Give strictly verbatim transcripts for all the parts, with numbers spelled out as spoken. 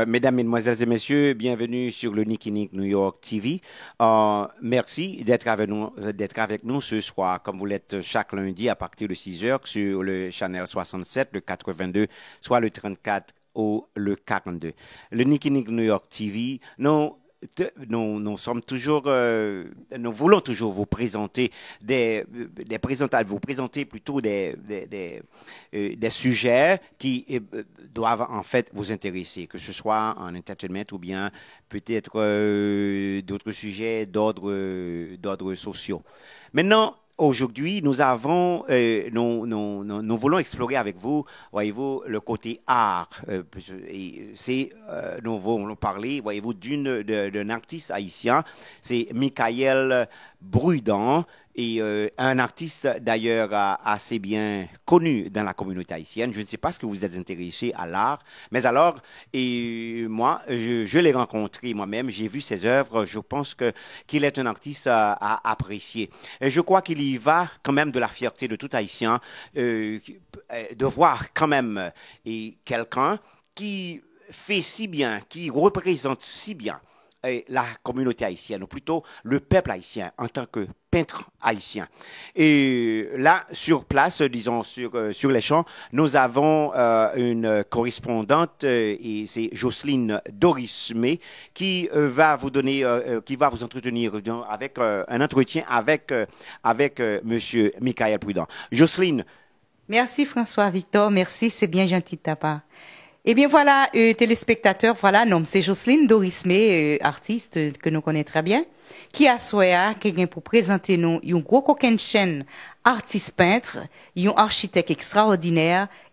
Euh, Mesdames, Mesdemoiselles et Messieurs, bienvenue sur le Nick Nick New York T V. Euh, merci d'être avec nous, d'être avec nous ce soir, comme vous l'êtes chaque lundi à partir de six heures sur le channel soixante-sept, le quatre-vingt-deux, soit le trente-quatre ou le quarante-deux. Le Nick Nick New York T V, nous, te- nous, nous sommes toujours, euh, nous voulons toujours vous présenter des, des présenta- vous présenter plutôt des, des, des, euh, des sujets qui euh, doivent en fait vous intéresser, que ce soit en entertainment ou bien peut-être euh, d'autres sujets d'ordre euh, d'ordre sociaux. Maintenant, aujourd'hui, nous avons, euh, nous, nous, nous, nous voulons explorer avec vous, voyez-vous, le côté art. Euh, et c'est, euh, nous voulons parler, voyez-vous, d'une, de- d'un artiste haïtien, c'est Michael Brudent, et euh, un artiste d'ailleurs euh, assez bien connu dans la communauté haïtienne. Je ne sais pas si vous êtes intéressé à l'art, mais alors, et moi, je, je l'ai rencontré moi-même, j'ai vu ses œuvres, je pense que qu'il est un artiste à, à apprécier. Et je crois qu'il y va quand même de la fierté de tout Haïtien euh, euh, de voir quand même euh, et quelqu'un qui fait si bien, qui représente si bien euh, la communauté haïtienne, ou plutôt le peuple haïtien en tant que peintre haïtien. Et là, sur place, disons, sur, euh, sur les champs, nous avons euh, une correspondante, euh, et c'est Jocelyne Dorismé, qui euh, va vous donner, euh, euh, qui va vous entretenir disons, avec euh, un entretien avec, euh, avec euh, Monsieur Michael Prudent. Jocelyne, Merci François Victor, merci, c'est bien gentil de ta part. Ebyen vwala, euh, telespektatè, vwala, non m se Jocelyne Dorismé, euh, artiste euh, que nous connaît très bien, ki aswè a ke gen pou prezante nou yon gwo kokennchenn atis pent, yon achitèk ekstraòdinè,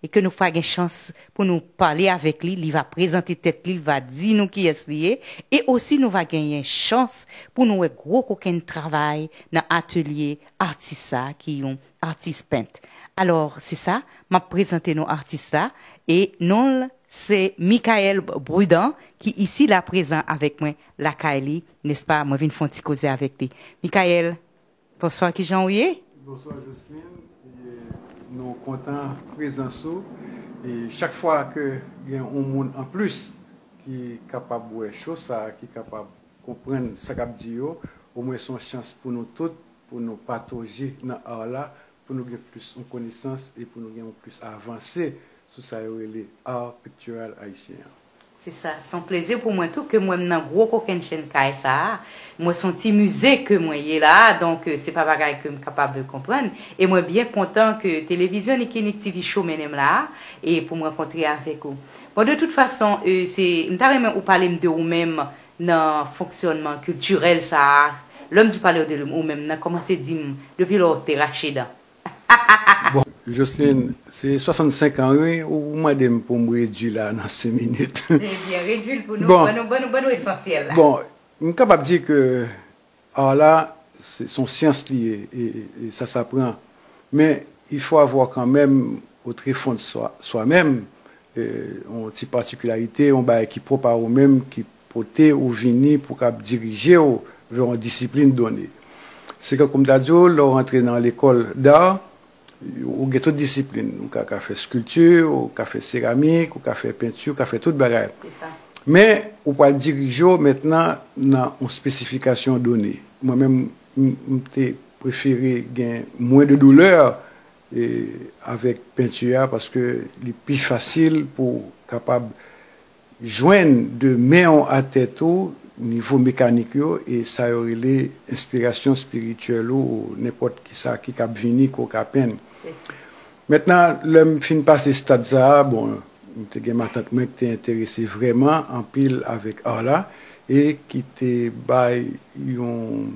e ke nou va gen chans pou nou pale avèk li, li va prezante tèt li, li va di nou kiyès li ye, e osi nou va genyen chans pou nou wè gwo kokenn travay nan atelye atis sa ki yon atis pent. Alò, se sa, m ap prezante nou atis la, e non l se Michael Brudent ki isi la prezan avèk mwen lakay li, nespa, mwen vin fè yon ti koze avèk li. Michael, bonswa, kijan ou ye? Bonswa Jocelyne, nou kontan prezans ou. E chak fwa ke gen yon moun anplis ki kapab wè cho sa, ki kapab konprann sa k ap di yo, omwen se yon chans pou nou tout, pou nou pataje nan ar la, pou nou gen plis yon konesans e pou nou gen yon plis avanse sou sa yo rele ar piktiral ayisyen an. Se sa, se yon plezi pou mwen tou ke m wè m nan gwo kokennchenn kay sa a. M wè se yon ti mize ke mwen ye la a, donk se pa bagay ke m kapab konprann. E mwen byen kontan ke televizyon Nick Nick T V Show mennen m la a e pou m rankontre avèk ou. Bon, de tout fason, se, m ta renmen ou pale m de ou menm nan fonksyònman kiltirèl sa a. Lè m di pale w de ou menm nan, kòmanse di m depi lè w te rache dan. Bon, Jocelyne, se swasannsenk an, wi, ou mande m pou m redui la nan senk minit. Ebyen, redui l pou nou, ban nou, ban nou, ban nou esansyèl la. Bon, m kapab di ke ar la, se se yon syans li ye, e, e, e sa sa pran. Men, il faut avoir quand même, au très fond de soi, soi-même, euh, yon ti patikilarite, yon bagay ki pwòp a ou menm, ki pote ou vini pou k ap dirije w vè yon disiplin done. Se kankou m ta di w, lè w rantre nan lekòl da, ou gen tout disiplin. Ou ka, ka fè skilti, ou ka fè seramik, ou ka fè penti, ou ka fè tout bagay. Men, ou pral dirije w mentnan nan yon espesifikasyon done. Mwen menm, m, m te prefere gen mwen de doulè e, avèk penti a, paske li pi fasil pou w kapab jwenn de men w atè tou, nivo mekanik yo, e sa yo rele enspirasyon espirityèl ou, ou nenpòt kisa ki kab vini ke w ka penn. Mentnan, lè m fin pase stad sa a, bon, m te gen matant mwen ki te enterese vrèman anpil avèk ar la, e ki te bay yon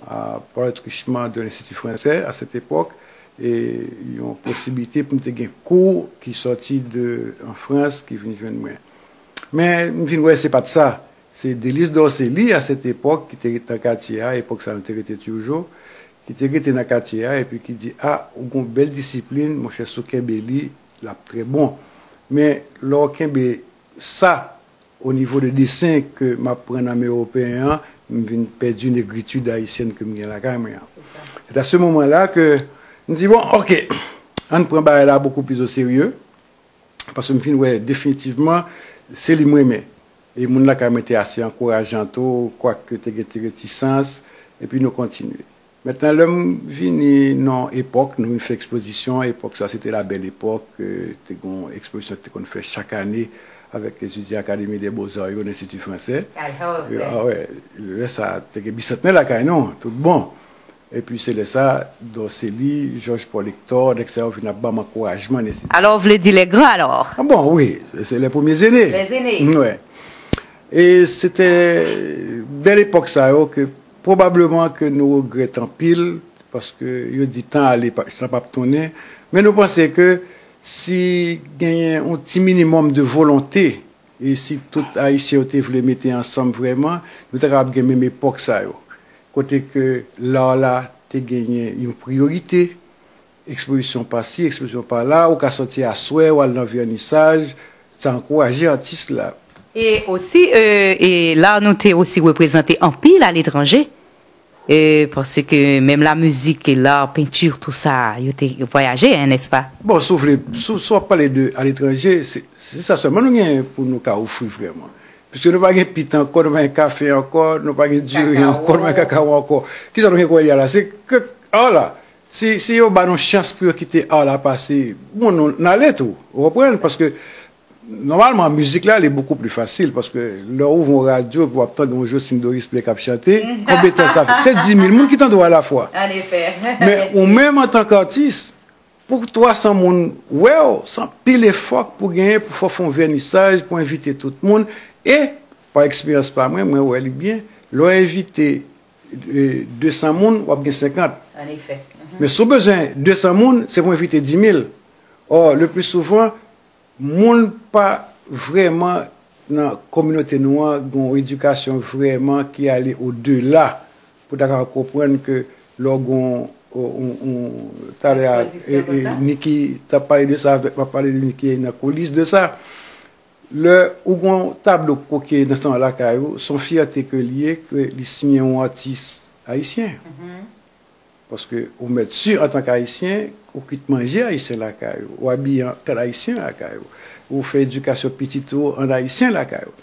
a, par le truchement de l'Institut français à cette époque, e yon posiblite pou m te gen kou ki sòti de an Frans ki vin jwenn mwen. Men m vin wè se pa t sa. Se Delice Dorcély à cette époque ki te ret nan katye a, epòk sa a nou te rete Turgeau, ki te rete nan katye a epi ki di, a, ou gen yon bèl disiplin, monchè, si w kenbe li, l ap trè bon. Men lè w kenbe sa, o nivo de desen ke m ap pran nan men ewopeyen an, m vin pèdi negritid ayisyèn ke m gen lakay mwen an. C'est à ce moment-là que m di, bon, oke, ann pran bagay la beaucoup plus au sérieux, paske m fin wè definitivman se li m renmen. E moun lakay mwen te ase ankourajan tou, kwak te gen ti retisans, epi nou kontinye. Mentnan, lè m vini nan epòk, nou vin fè ekspozisyon, epòk sa se te la bèl epòk, eh, te gon ekspozisyon ki te konn fè chak ane avèk etidyan Akademi dè Bozar yo nan Enstiti Fransè. Alò, eh, ah wè, lè sa, te gen bisantnè lakay nou, tout bon. Epi se lè sa, Dorcély, Georges Paul Hector, nèg sa yo vin ap ban m ankourajman nan Enstiti. Alò, w vle di les grands, alò? Ah bon, wi, se, se les premiers aînés. Les aînés. Mm, wè. E se te bèl epòk sa yo ke pwobableman ke nou regrèt anpil, paske yo di tan ale, pa- tan p ap tounen. Men nou panse ke si genyen yon ti minimòm de volonte, e si tout Ayisyen yo te vle mete ansanm vrèman, nou ta kapab gen menm epòk sa yo. Kote ke la la te genyen yon priyorite, ekspozisyon pa si, ekspozisyon pa la, ou ka sòti aswè, w al nan vènisaj, sa ankouraje atis la. E osi, e, e la nou te osi reprezante anpil aletranje. E paske menm la mizik, e la, penti, tou sa, yo te vwayaje, hein, n'est-ce pas? Bon, si w vle, si, si w ap pale de aletranje, se, se sa sèlman nou gen pou nou ka ofri vrèman. Piske nou pa gen pit ankò, nou pa gen kafe ankò, nou pa gen diri ankò, nou pa gen kakawo ankò. Kisa nou gen kòlye a la? Se ke, ah la, si, si yo ba nou chans pou yo kite ah la pase, bon, nou, n ale tou, ou konprann? Paske, nòmalman, mizik la, li bokou pli fasil, paske lè ou ouvri yon radyo, epi w ap tande yon Jocelyne Doris Blais k ap chante, konbyen tan sa fè? Se dis mil moun ki tande w alafwa. Men ou menm, antanke atis, pou twa san moun wè w, se anpil efò k pou genyen pou fè w fè yon vènisaj, pou envite tout moun. E, pa eksperyans pa mwen, mwen wè li byen, lè w envite, e, de san moun, w ap gen senkant. Men si w bezwen de san moun, se pou envite dis mil. Ò, le pli souvan, moun pa vrèman nan kominote nou an, gen yon edikasyon vrèman ki ale odela pou ta ka konprann ke lè w gen yon, yon, yon, talè a, e, e, Niki t ap pale de sa, avèk, m ap pale de Niki nan kilis de sa. Lè ou gen yon tablo koke nan san lakay ou, se yon fyète ke li ye, ke li siyen yon atis ayisyen. Paske ou mèt si, antanke Ayisyen, ou kwit manje ayisyen lakay ou, ou abiye an, antanke Ayisyen lakay ou, ou fè edikasyon pitit ou an Ayisyen lakay ou.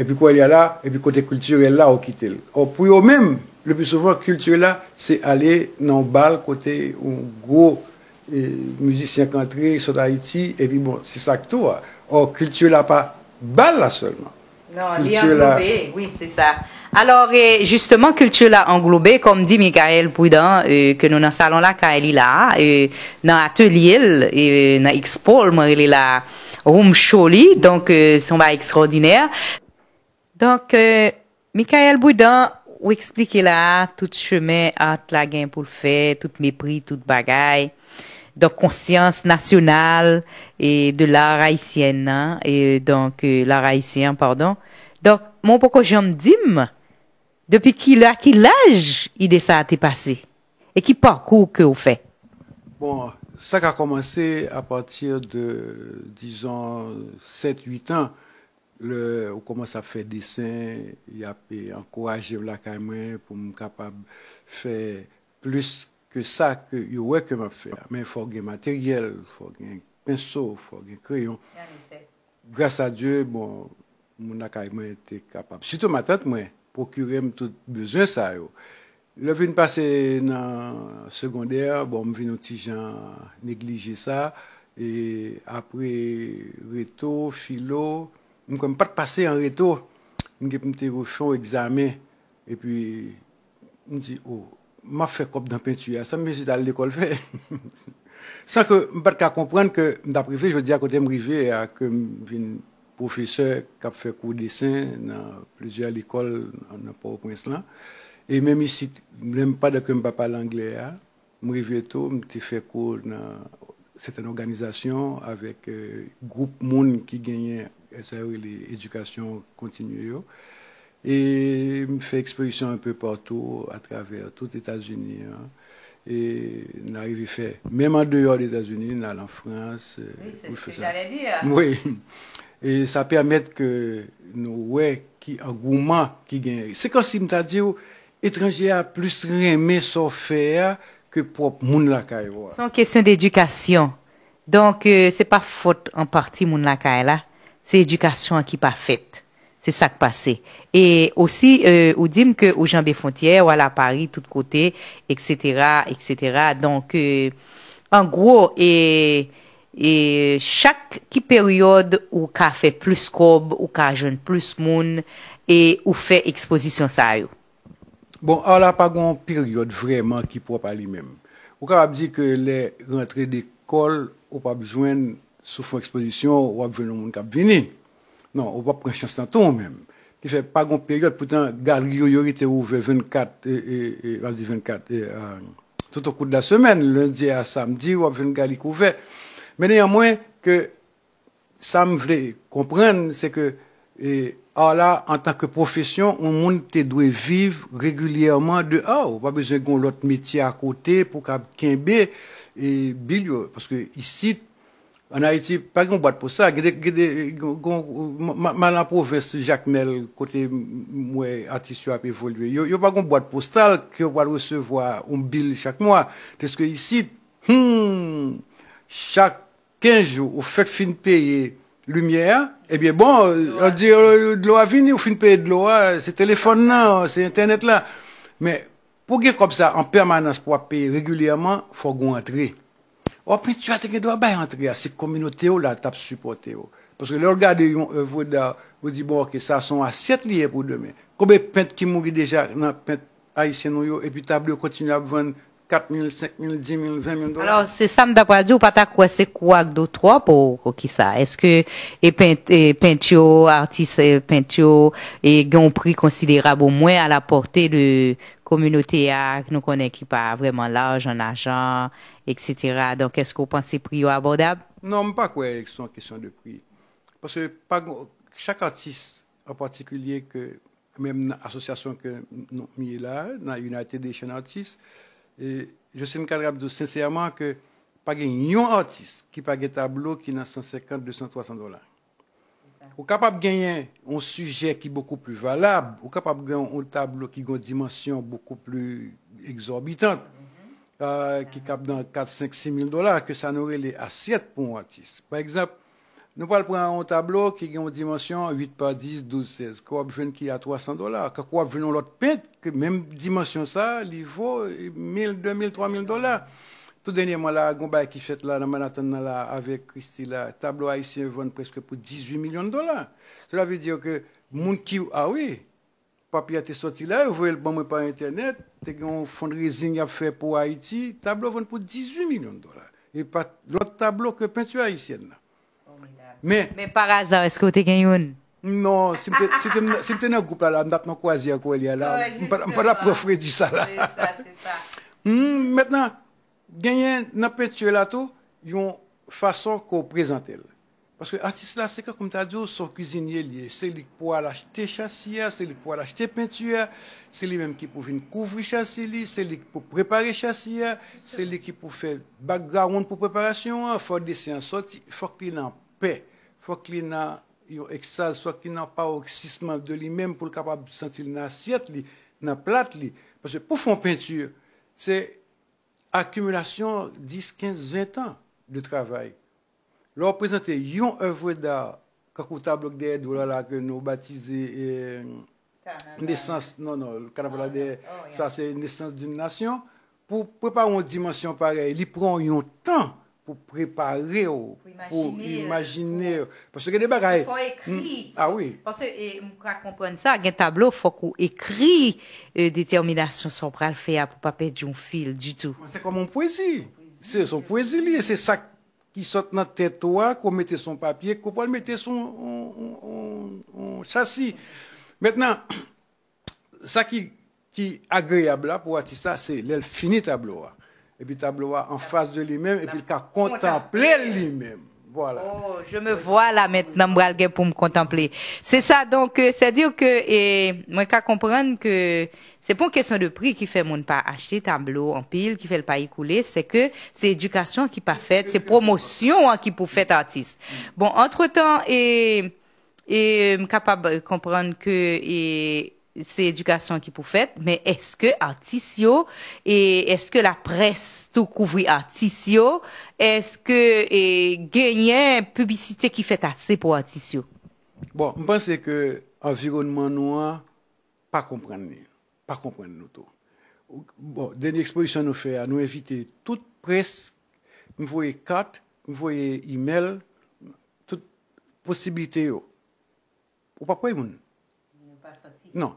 Epi kounye a la, epi kote kiltirèl la, ou kite l. Ò, pou yo menm, le pli souvan, kilti la, se ale nan yon bal kote yon gwo, e, mizisyen k antre, sot Ayiti, epi bon, se sa k tou a. Ò, kilti la pa bal la sèlman. Non, li anglobe, wi, se sa. Alò, e, jisteman, kilti la anglobe, kòm di Michael Prudent, e, ke nou nan salon lakay li la, e, nan atelye l, e, nan ekspo l, mwen rele la Room Show li, donk, e, se yon bagay ekstraòdinè. Donk, e, Michael Prudent, ou eksplike la, tout chemen art la gen pou l fè, tout mepri, tout bagay. Donk, konsyans nasyonal e de lar ayisyen nan, e donk, e, lar ayisyen an, padon. Donk, men w poko janm di m, depi ki lè, a ki laj ide sa a te pase? E ki pakou ke w fè? Bon, sa ka kòmanse apati de, dizon, sèt, uit an, lè ou kòmanse ap fè desen, y ap, e, ankouraje w lakay mwen pou m kapab fè plis ke sa ke yo wè ke m ap fè a. Men fò w gen materyèl, fò w gen penso, fò w gen kreyon. Gras a Dye, bon, moun lakay mwen te kapab, sitou matant mwen, pwokire m tout bezwen sa yo. Lè vin pase nan segondè, bon, m vin yon ti jan neglije sa. E apre reto, filo, m kwè m pa t pase an reto. M gen pou m te refè yon egzamen. Epi, m di, "O, m ap fè kòb nan penti a, sa m bezwen t al lekòl fè?" San ke m pa t ka konprann ke m t ap rive jodi a kote m rive a, ke m vin pwofesè k ap fè kou desen nan plizyè lekòl nan Pòtoprens lan. E menm isit, menm pandan ke m pa pale anglè a, m rive tou, m te fè kou nan sètèn òganizasyon avèk, e, gwoup moun ki genyen, e, sa yo rele edikasyon kontinye yo. E m fè ekspozisyon enpe patou atravè tout Etazini an. E n arive fè, menm andeyò de Etazini, n al an Frans, e, wi, se pou fè sa. Wi. E sa pèmèt ke nou wè ki angouman ki genyen. Se kòmsi m ta di w, etranje a plis renmen sa w fè a ke pwòp moun lakay ou a. Se yon kesyon dedikasyon. Donk, e, se pa fòt an pati moun lakay la, se edikasyon an ki pa fèt. Se sa k pase. E osi, e, ou di m ke ou janbe fwontyè, w al a Pari, tout kote, et cetera, et cetera. Donk, e, an gwo, e, e, chak ki peryòd ou ka fè plis kòb, ou ka jwenn plis moun, e ou fè ekspozisyon sa yo? Bon, a la pa gen yon peryòd vrèman ki pwòp a li menm. Ou kapab di ke lè rantre lekòl, ou p ap jwenn, sou fon ekspozisyon, w ap jwenn yon moun k ap vini. Non, ou p ap pran chans lan tou ou menm. Ki fè, pa gen yon peryòd, poutan, galri yo, yo rete ouvè vennkat, e, e, e, m ap di vennkat, e, a, tout au cours de la semaine, lendi a samdi, w ap jwenn galri k ouvè. Men neyanmwen, ke sa m vle konprann, se ke, e, ar la, antanke pwofesyon, yon moun te dwe viv regilyèman de ar. Ou pa bezwen gen yon lòt metye akote pou w kab kenbe, e, bil yo. Paske isit, ann Ayiti, pa gen yon bwat postal. Gen de, gen de, gen, gen, m, m, m al nan pwovens Jakmèl, kote m, m wè atis yo ap evolye. Yo, yo pa gen yon bwat postal ke yo pral resevwa yon bil chak mwa. Tandis ke isit, hmm, chak kenz jou, ou fèk fin peye limyè a, ebyen, bon, yo di, e, dlo a vini, ou fin peye dlo a, se telefòn nan, se entènèt la. Men, pou gen kòb sa an pèmanans, pou w ap peye regilyèman, fò w gen yon antre. Ò, penti a te gen dwa bay antre a, se kominote w la t ap sipòte w. Paske lè w gade yon œuvre d'art, ou di, bon, oke, sa se yon asyèt li ye pou demen. Konbyen pent ki mouri deja nan pent ayisyen nou yo, epi tablo yo kontinye ap vann kat mil, senk mil, dis mil, ven mil dola. Alò, se sa m ta pral di w, pa ta kwè se kou ak do twòp ou, ou kisa? Èske e pent, e pent yo, atis, e pent yo, e gen yon pri konsiderab omwen à la portée de kominote a, nou konnen ki pa vrèman laj an ajan, et cetera. Donk, èske w panse pri yo abòdab? Non, m pa kwè se yon kesyon de pri. Paske pa gen, chak atis an patikilye ke menm nan asosyasyon ke nou, m ye la, nan United Haitian Artists, e Jocelyne Cadre ap di w sensèman ke pa gen yon atis ki pa gen tablo ki nan san senkant, de san, twa san dola. Ou kapab genyen yon sijè ki bokou pli valab, ou kapab gen yon tablo ki gen yon dimansyon bokou pli egzòbitan, euh, ki kab nan kat, senk, sis mil dola, ke sa nou rele asyèt pou yon atis. Pa egzanp, nou pral pran yon tablo ki gen yon dimansyon uit pa dis, douz, sèz, ke w ap jwenn ki a twa san dola. Kankou w ap jwenn yon lòt pent, ke menm dimansyon sa, li vo mil, de mil, twa mil dola. Tou dènyèman la, gen yon bagay ki fèt la nan Manhattan nan la, avèk Christie la, tablo ayisyen vann prèske pou dizuit milyon dola. Sela vle di ke moun ki, a wi, papye a te sòti la, yo voye l ban mwen pa entènèt, te gen yon fundraising y ap fè pou Ayiti, tablo vann pou dizuit milyon dola. E pa lòt tablo ke penti ayisyèn nan. Men, men pa aza, èske w te gen youn? Non, si m te, si te, si m te nan gwoup la, la, m t ap nan kwazi ak Wèlya la. M pa, m pa t ap pran fredi sa la. Se sa, se sa. Hmm, mentnan, genyen nan penti la tou, yon fason ke w prezante l. Paske atis la, se kankou m ta di w, se yon kwizinye li ye. Se li k pou al achte chasi a, se li k pou al achte penti a, se li menm ki pou vin kouvri chasi li, se li k pou prepare chasi a, se li ki pou fè background pou preparasyon an, fò desen an sòti, fòk li nan pè, fòk li nan yon ekstaz, fòk li nan pawòksism de li menm pou l kapab santi l nan asyèt li, nan plat li. Paske pou fè yon penti, se akimilasyon dis, kenz, ven tan de travay. Lè w prezante yon œuvre d'art, kankou tablo k dèyè do w la, la ke nou batize, eh, nesans, non, non, kanaval la dèyè, sa se nesans d'une nation. Pou prepare yon dimansyon parèy, li pran yon tan pou prepare w, pou imajine w. Paske gen de bagay. Fò ekri. Ah wi. Paske, e, m ka konprann sa, gen tablo, fòk ou ekri, e, detèminasyon sa w pral fè a pou pa pèdi yon fil ditou. Se kòm yon pwezi. Se, se yon pwezi li ye, se sa ki sot nan tèt ou a, ke w mete sou yon papye, ke w pral mete sou yon, yon, yon, yon, yon chasi. Mentnan, sa ki, ki agreyab la pou atis la, se lè l fini tablo a. Epi tablo a anfas de li menm, epi l ka kontanple l li menm. Vwala. Oh, je me vois là maintenant, m pral gen pou m kontanple. Se sa, donk, euh, c'est-à-dire que, e, mwen ka konprann ke se pa yon kesyon de pri ki fè moun pa achte tablo anpil, ki fè l pa ekoule, se ke se edikasyon ki pa fèt, se pwomosyon an ki pou fèt atis. Bon, antretan, e, e, m kapab konprann ke, e, se edikasyon ki pou fèt, men èske atis yo, e èske laprès tou kouvri atis yo, èske, e, genyen piblisite ki fèt ase pou atis yo? Bon, m panse ke anviwònman nou an pa konprann li, pa konprann nou tou. Bon, dènye ekspozisyon nou fè a, nou envite tout près, m voye kat, m voye imèl, tout posiblite yo. Ou p ap wè moun. Non.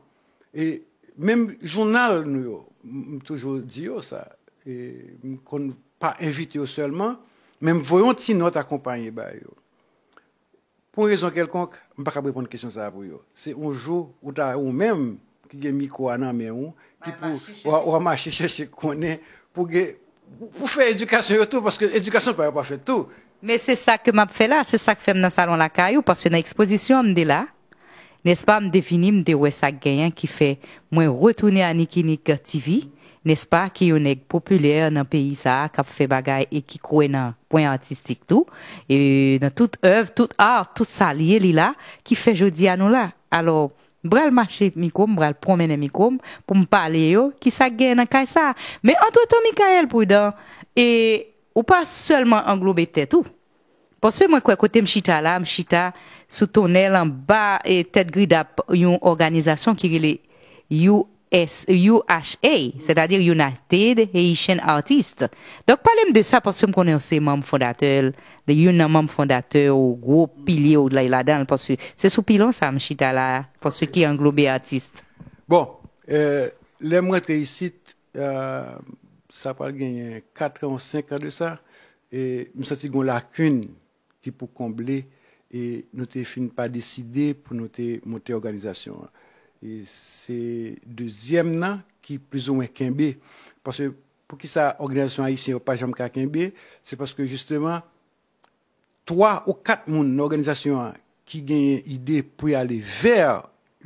E menm jounal nou yo, m, m toujou di yo sa. E m konn pa envite yo sèlman, men m voye yon ti nòt akonpaye ba yo. Pou yon rezon kèlkonk, m pa kab reponn kesyon sa a pou yo. Se yon jou ou ta, ou menm ki gen mikwo a nan men ou, ki pou w a mache chèche konnen pou gen, pou fè edikasyon yo tou, paske edikasyon pa yo pa fèt tou. Men se sa ke m ap fè la, se sa k fè m nan salon lakay ou, paske nan ekspozisyon an m te la, nèspa, m te vini, m te wè sa k genyen ki fè mwen retounen a Nikinik T V, nèspa, ki yon nèg popilè nan peyi sa a, k ap fè bagay e ki kwè nan pwen atistik tou, e nan tout èv, tout art, tout sa l ye li la, ki fè jodi a nou la. Alò, m pral mache mikwo m, m pral pwonmennen mikwo m pou m pale yo ki sa k genyen nan kay sa a. Men antretan, Michael Prudent, e ou pa sèlman anglobe tèt ou. Paske mwen kwè kote m chita la, m chita sou tonnèl anba e tèt gridap yon òganizasyon ki rele U S, U H A, sètadi United Haitian Artists. Donk, pale m de sa paske m konnen w se manm fondatè l, youn nan manm fondatè ou gwo pilye w la, ladan l, paske se sou pilon sa m chita la, paske ki anglobe atis. Bon, euh, lè m rantre isit, euh, sa pral genyen kat an ou senk an de sa, e m santi gen yon lakin ki pou konble, e nou te fin pa deside pou nou te monte òganizasyon an. E se dezyèm nan ki plizoumwen kenbe, paske poukisa òganizasyon ayisyen yo pa janm ka kenbe, se paske jisteman, twa ou kat moun nan òganizasyon an ki genyen ide pou y ale vè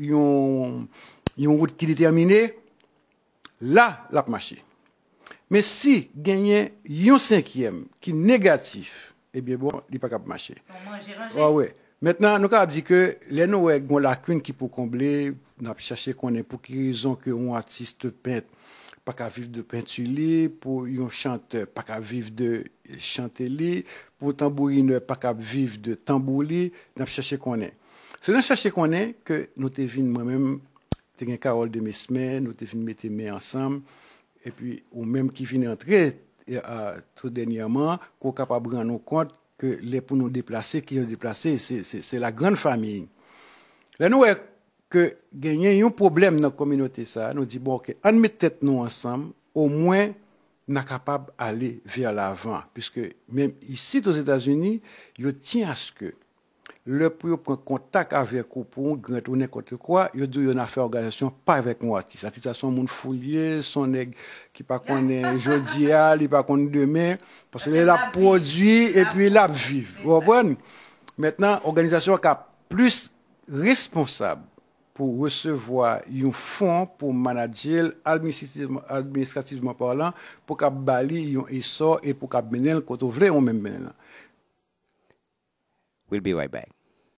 yon, yon wout ki detèmine, la, l ap mache. Men si genyen yon senkyèm ki negatif, ebyen bon, li pa kab mache. Wa wè. Mentnan, nou kapab di ke lè nou wè gon lakin ki pou konble, n ap chache konnen pou ki rezon ke yon atis pent pa ka viv de penti li, pou yon chantè pa ka viv de chante li, pou tanbourinè pa ka viv de tanbou li, n ap chache konnen. Se nan chache konnen ke nou te vin, mwen menm, te gen Carole Demesmin, nou te vin mete men ansanm, epi ou menm ki vin antre, e, a, tou dènyèman, ke w kapab rann ou kont ke lè pou nou deplase, ki jan deplase, se, se, se la grande famille. Lè nou wè ke genyen yon pwoblèm nan kominote sa a, nou di, bon, oke, ann met tèt nou ansanm, omwen n a kapab ale vè lavan, piske menm isit Ozetazini, yo tyen aske lè pou yo pran kontak avèk ou pou yon grant ou nenpòt kwa, yo di w yo nan afè òganizasyon pa avèk yon atis. Atis la se yon moun fou l ye, se yon nèg ki pa konnen jodi a, li pa konn demen, paske l ap pwodui epi l ap viv. Ou konprann? Mentnan, òganizasyon an ka plis responsab pou resevwa yon fon pou manadje l administrativman, administrativman palan, pou kab ba li yon esò e pou kab mennen l kote w vle ou menm mennen l. We'll be right back.